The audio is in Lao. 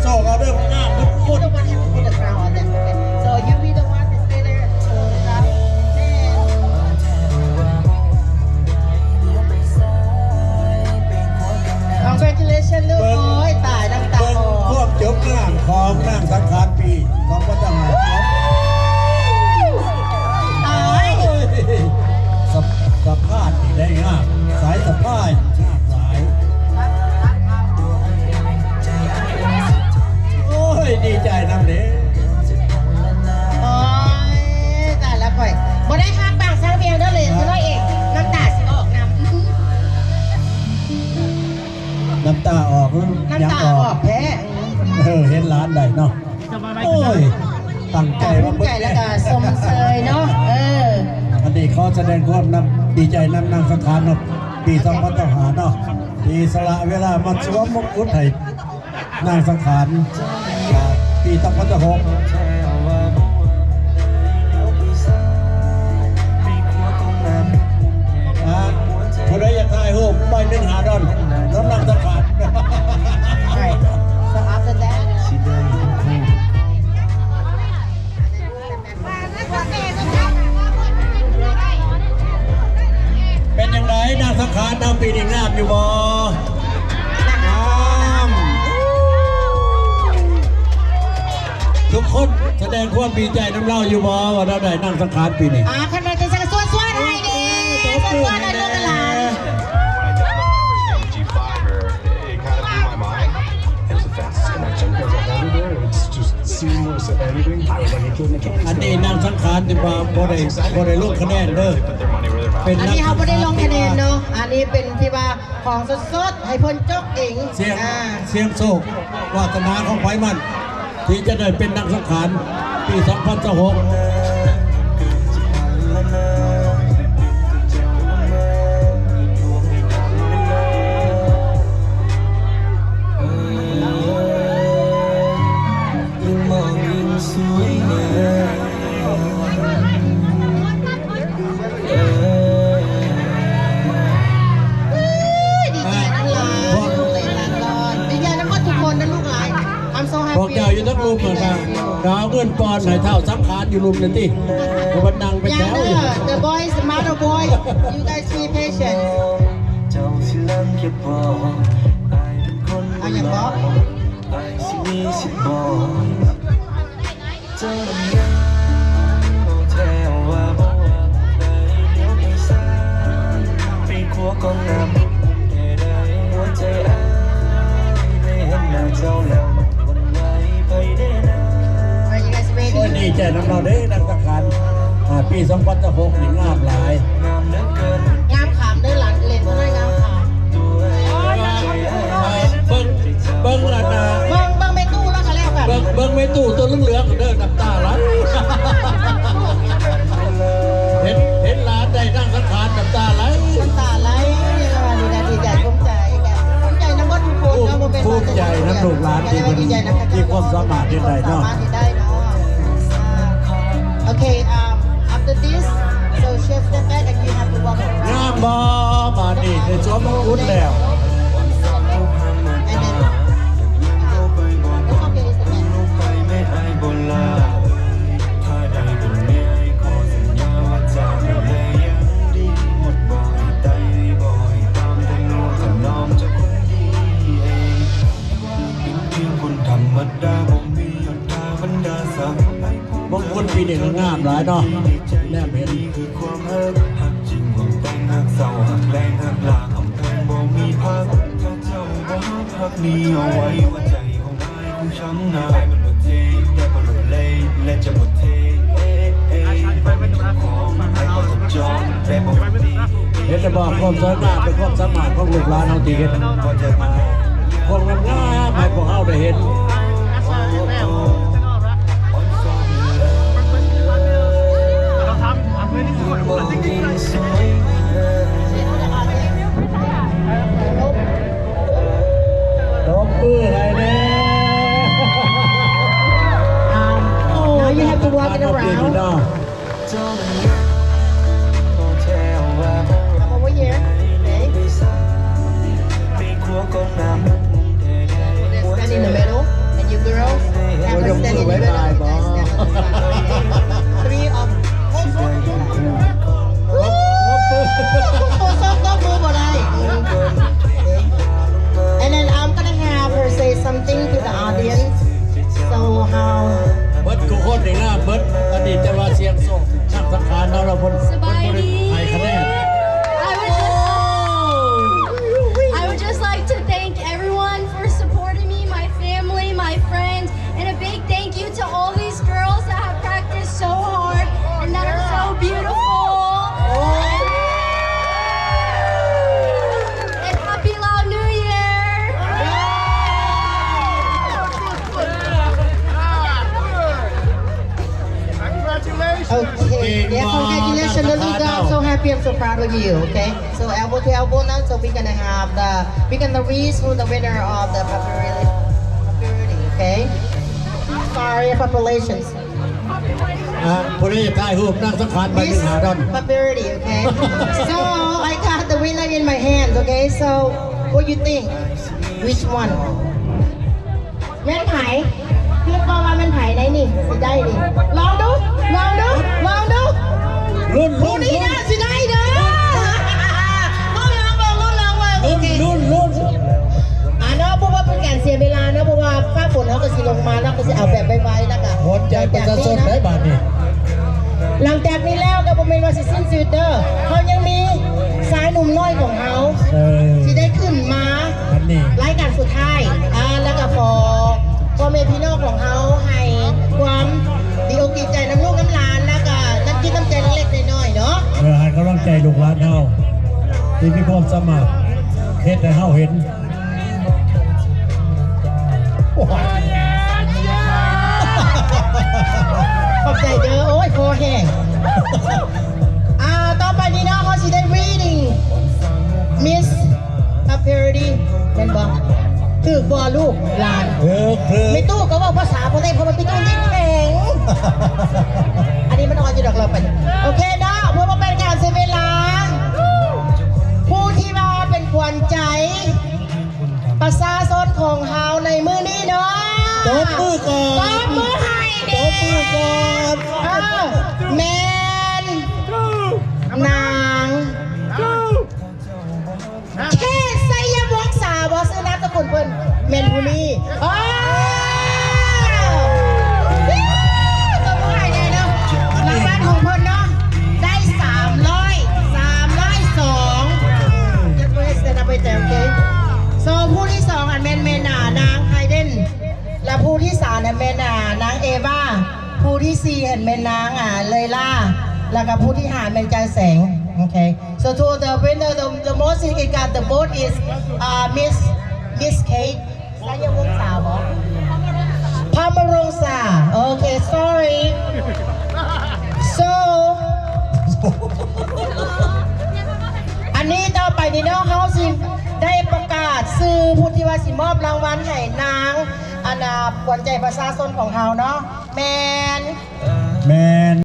ອອກເອົາເດີງາມທຸກຄົນ. You don't want to put the crown on them. Okay. So you be the one to stay there. So, uh, then Congratulations ລູກ. ໂອ້ຍ ຕາຍ ນ້ຳຕາອອກ. ເບິ່ງຄວາມຈົບງາມຂອງນາງສັງຂານປີສອງພັນຊາວຫ້າ. ຕາຍ. ສະ ສະພາຍນີ້ໄດ້ງາມ ສາຍສະພາຍງາມຫຼາຍ. ໂອ້ຍ ດີໃຈນຳເດ້. ໂອ້ຍ ຕາຍລະຂ້ອຍ ບໍ່ໄດ້ຮັກບາງຊ່າງພຽງເດີ ເລີຍນ້ອຍເອງ ນ້ຳຕາຊິອອກນຳ. ນ້ຳຕາອອກ ນ້ຳຕາອອກແທ້. ເອີ ເຫັນຫຼານໄດ້ເນາະ. ໂອ້ຍ ຕັ້ງໃຈວ່າເບິ່ງ ໃຈແລ້ວກໍຊົມເຊີຍເນາະ. ເອີ ອັນນີ້ຂໍສະແດງຄວາມນຳ ດີໃຈນຳນາງສັງຂານເນາະ ປີສອງພັນຊາວຫ້າເນາະ ທີ່ສະຫຼະເວລາມາສວມມົງກຸດໃຫ້ ນາງສັງຂານ ອ່າ ປີສອງພັນຊາວຫົກ. ອ່າ ຜູ້ໃດຢາກຖ່າຍຮູບ ໄປໜຶ່ງຫ້າດອນ ນຳນາງສັງຂານ. Right. So after that ເປັນຈັ່ງໃດນາງສັງຂານເຮົາປີນີ້ງາມຢູ່ບໍ່? ງາມ. ທຸກຄົນສະແດງຄວາມດີໃຈນຳລາວຢູ່ບໍ່ ວ່າລາວໄດ້ນາງສັງຂານປີນີ້? ອ່າ ຄັນວ່າຈັ່ງຊັ້ນກໍຊວນໆໃຫ້ແດ່ ຊວນໆໃຫ້ລູກໃຫ້ຫຼານ. It kind of blew my mind. It was the fastest connection I've ever heard. It's just seamless editing. ອັນນີ້ນາງສັງຂານທີ່ວ່າບໍ່ໄດ້ ບໍ່ໄດ້ລົງຄະແນນເດີ ເປັນ ອັນນີ້ເຮົາບໍ່ໄດ້ລົງຄະແນນເນາະ ອັນນີ້ເປັນທີ່ວ່າຂອງສົດໆ ໃຫ້ເພິ່ນຈົກເອງ. ສ່ຽງ ອ່າ ສ່ຽງໂຊກວາສະໜາຂອງໃຜມັນ ທີ່ຈະໄດ້ເປັນນາງສັງຂານປີສອງພັນຊາວຫົກ. ເອີຍ ດີໃຈນຳຫຼານ ເອີຍ ຫຼານກ່ອນ ດີໃຈນຳໝົດທຸກຄົນນະລູກຫຼານ. I'm so happy. ພວກເຈົ້າຢູ່ທັງລຸ່ມຫັ້ນນະ ກໍເອົາເງິນປ່ອນໃຫ້ທ້າວສັງຂານຢູ່ລຸ່ມນັ້ນຕິ ເພາະວ່ານັ່ງເປັນແຖວຢູ່. The boys, the mother boys, you guys be patient. ເຈົ້າຊິລັງກຽດບໍ່ ອ້າຍເປັນຄົນ ເອົາຫຍັງບໍ່? ອ້າຍຊິມີສິດບໍ່? ໂອ້ຍ ດີໃຈນຳລາວເດ້ ນາງສັງຂານ ອ່າ ປີສອງພັນຊາວຫົກນີ້ງາມຫຼາຍ. ງາມຂາມເດີ ຫຼານເຫຼັ້ນນ້ອຍງາມຂາມ. ເບິ່ງ ເບິ່ງອັນນ່າ ເບິ່ງ ເບິ່ງແມ່ຕູ້ແລ້ວກໍແລ້ວກັນ ເບິ່ງ ເບິ່ງແມ່ຕູ້ຕົວເຫຼືອງໆເດີ ນ້ຳຕາໄຫຼ. ເຫັນ ເຫັນຫຼານໄດ້ນາງສັງຂານ ນ້ຳຕາໄຫຼ ນ້ຳຕາໄຫຼ. ດີໃຈ ພູມໃຈ ພູມໃຈນຳໝົດທຸກຄົນເນາະ ບໍ່ແມ່ນ ພູມໃຈນຳລູກຫຼານທີ່ເພິ່ນມີຄວາມສາມາດເຮັດໄດ້ເນາະ ສາມາດເຮັດໄດ້ເນາະ. Okay, um, after this, so she'll step back and you have to walk around. ງາມບໍ່? ບາດນີ້ໄດ້ສວມມົງກຸດແລ້ວ. And then, it's okay, it's okay. ມົງກຸດປີນີ້ກໍງາມຫຼາຍເນາະ ແນມເຫັນ. ເຫັນແລ້ວບໍ່ ຄວາມສວຍງາມ ເປັນຄວາມສາມາດຂອງລູກຫຼານເຮົາທີ່ເຮັດ ຄວາມງາມໆໃຫ້ພວກເຮົາໄດ້ເຫັນ. ຕົບມືໃຫ້ແດ່. Um, now you have to walk it around. Come over here. Okay. Stand in the middle, and you I feel so proud of you, okay? So elbow to elbow now, so we're gonna have the, we're gonna reveal the winner of the popularity, popularity, okay? Sorry, populations. ອ່າ ຜູ້ໃດຢາກຖ່າຍຮູບນາງສັງຂານ ໄປ Miss ໜຶ່ງຫ້າດອນ Popularity, okay? So I got the winner in my hands, okay? So what you think? Which one? ແມ່ນໃຜ? ຄິດວ່າ ວ່າແມ່ນໃຜໃນນີ້ ຊິໄດ້ນີ້? ລອງດູ ລອງດູ ລອງດູ. ລຸ້ນ ລຸ້ນ ລຸ້ນ ລຸ້ນ ຊິໄດ້ເດີ. ລຸ້ນ ລຸ້ນ ລຸ້ນ ລຸ້ນ ລຸ້ນ. ອ່າເນາະ ເພື່ອບໍ່ເປັນການເສຍເວລາເນາະ ເພາະວ່າຟ້າຝົນເຮົາກໍຊິລົງມາເນາະ ກໍຊິເອົາແບບໄວໆ ແລ້ວກໍ ຫົວໃຈປະຊາຊົນໄດ້ບາດນີ້. ຫຼັງຈາກນີ້ແລ້ວກໍບໍ່ແມ່ນວ່າຊິສິ້ນສຸດເດີ ເຮົາຍັງມີຊາຍໜຸ່ມນ້ອຍຂອງເຮົາ ເອີ ທີ່ໄດ້ຂຶ້ນມາ ອັນນີ້ ລາຍການສຸດທ້າຍ ອ່າ ແລ້ວກໍຂໍພໍ່ແມ່ພີ່ນ້ອງຂອງເຮົາໃຫ້ຄວາມດີອົກດີໃຈນຳລູກນຳຫຼານ ແລ້ວກໍນ້ຳຈິດນ້ຳໃຈເລັກໆນ້ອຍໆເນາະ ເພື່ອໃຫ້ກຳລັງໃຈລູກຫຼານເຮົາ ທີ່ມີຄວາມສາມາດເຮັດໃຫ້ເຮົາເຫັນ. ໂອ້ຍ ຂອບໃຈເດີ ໂອ້ຍ ຄໍແຫ້ງ. ອ່າ ຕໍ່ໄປນີ້ເນາະ ເຮົາຊິໄດ້ reading Miss Popularity ແມ່ນບໍ່? ຖືກບໍ່ລູກຫຼານ? ຖືກ ຖືກ. ແມ່ຕູ້ກໍເວົ້າພາສາບໍ່ໄດ້ ເພາະວ່າແມ່ຕູ້ນີ້ແຂງ. ອັນນີ້ມັນອ່ອນຢູ່ດອກ ລອງໄປ. ໂອເຄເນາະ ເພື່ອບໍ່ເປັນການເສຍເວລາ ຜູ້ທີ່ວ່າເປັນຂວັນໃຈ ປະຊາຊົນຂອງເຮົາໃນມື້ນີ້ເນາະ ຕົບມືກ່ອນ ຕົບມືໃຫ້ແດ່ ຕົບມືກ່ອນ ເອີ ແມ່ນນາງ ເຂດໄຊຍະວົງສາບໍ່ ຊື່ນາມສະກຸນເພິ່ນ ແມ່ນຜູ້ນີ້. ເອີ ຕົບມືໃຫ້ແດ່ເນາະ ລາງວັນຂອງເພິ່ນເນາະ ໄດ້ສາມຮ້ອຍ ສາມຮ້ອຍສອງ. Just go ahead, stand up right there, okay? So ຜູ້ທີສອງຫັ້ນແມ່ນ ແມ່ນ ອ່າ ນາງໄຮເດນ ແລະ ຜູ້ທີສາມຫັ້ນແມ່ນ ອ່າ ນາງເອວາ, ຜູ້ທີສີ່ຫັ້ນແມ່ນນາງ ອ່າ ເລີຍລາ ແລ້ວກໍຜູ້ທີຫ້າແມ່ນຈາຍແສງ. Okay. So to the winner, the, the most he got the vote is, uh, Miss, Miss Kate. ໄຊຍະວົງສາບໍ? ພາມະລົງສາ. Okay, sorry. So ອັນນີ້ຕໍ່ໄປນີ້ເນາະ ເຮົາຊິໄດ້ປະກາດຊື່ຜູ້ທີ່ວ່າຊິມອບລາງວັນໃຫ້ນາງ ອັນນ່າ ຂວັນໃຈປະຊາຊົນຂອງເຮົາເນາະ ແມ່ນ ແມ່ນ